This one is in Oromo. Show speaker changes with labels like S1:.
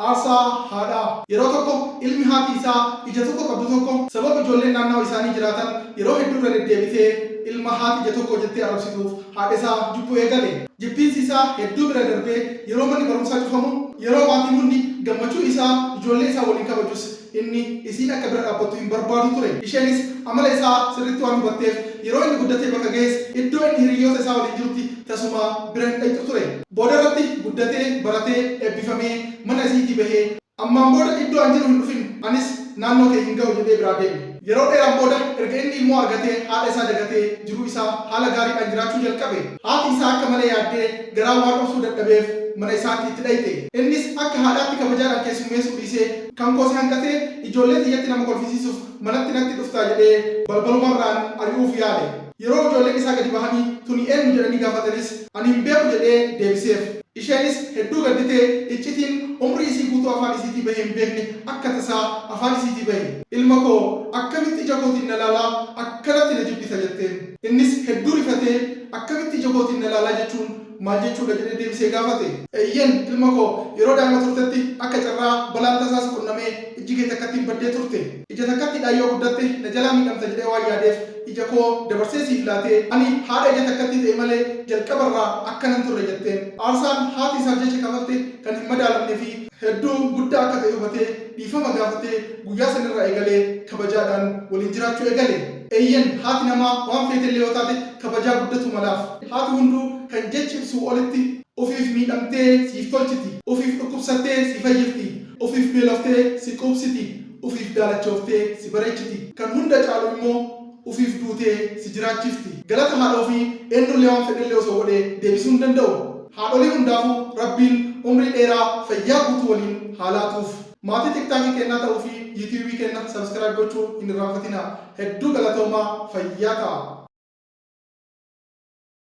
S1: Aarsaa haadhaa. Yeroo tokko ilmi haati isaa ija tokko qabdu tokko sababa ijoolleen naannawa isaanii jiraatan yeroo hedduu irra deddeebitee ilma haati ija tokkoo jettee arrabsituuf haadha isaa jibbuu eegale. Jibbiinsi isaa hedduu bira darbee yeroo manni barumsaa cufamu, yeroo maatiin hundi gammachuu isaa ijoollee isaa waliin kabajus inni isiin akka bira dhaabbattu hin barbaadu ture. Isheenis amala isaa sirriitti waan hubatteef yeroo inni guddatee bakka gahes iddoo inni hiriyyoota isaa waliin jirutti tasumaa bira hin dhayxu ture. Booda irratti guddatee, baratee, eebbifamee mana isiitii bahee ammaan booda iddoo an jiru hin dhufin, anis naannoo kee hin gahu jedhee biraa deeme. Yeroo dheeraan booda erga inni ilmoo argatee haadha isaa dagatee jiruu isaa haala gaariidhaan jiraachuu jalqabe. Haati isaa akka malee yaaddee garaan waan obsuu dadhabeef mana isaatti itti dhayxe. Innis akka haadhaatti kabajaadhaan keessummeessuu dhiisee kan koo si hanqatee ijoollee tiyyatti nama kolfisiisuuf manatti natti dhuftaa jedhee balbalumarraan ari'uuf yaale. Yeroo ijoolleen isaa gadi bahanii tuni eennu jedhanii gaafatanis ani hin beeku jedhee deebiseef. Isheenis hedduu gadditee iccitiin umrii isii guutuu afaan isiitii bahee hin beekne akka tasaa afaan isiitii bahe. Ilma koo akkamitti ija kootiin na laalaa akkanatti na jibbita jetteen. Innis hedduu rifatee akkamitti ija kootiin na laalaa jechuun maal jechuudha jedhee deebisee gaafate. Eeyyen ilma koo yeroo daa'ima turtetti akka carraa balaan tasaa si qunnamee ijji kee takkattiin baddee turte. Ija takkattiidhaan yoo guddatte na jalaa miidhamta jedhee waan yaadeef ija koo dabarsee siif laatee ani haadha ija takkattii ta'e malee jalqabarraa akkana hin turre jetteen. Aarsaan haati isaaf jecha kafalte kan hin madaalamne fi hedduu guddaa akka ta'e hubatee dhiifama gaafatee guyyaa sanirraa eegalee kabajaadhaan waliin jiraachuu eegale. Eeyyen haati namaa waan feetellee yoo taate kabajaa guddatu malaaf. Haati hunduu kan jechi ibsuu olitti ufiif miidhamtee siif tolchiti, ufiif dhukkubsattee si fayyifti, ufiif beeloftee si quubsiti, ufiif daalachooftee si bareechiti. Kan hunda caalu immoo ufiif duutee si jiraachifti. Galata haadha ofii eennullee waan fedhellee osoo godhee deebisuu hin danda'u. Haadholii hundaafuu Rabbiin umrii dheeraa fayyaa guutuu waliin haa laatuuf. Maatii TikTok keennaa ta'uu fi YouTube keenna subscribe gochuu hin irraanfatinaa. Hedduu galatoomaa fayyaa ta'aa.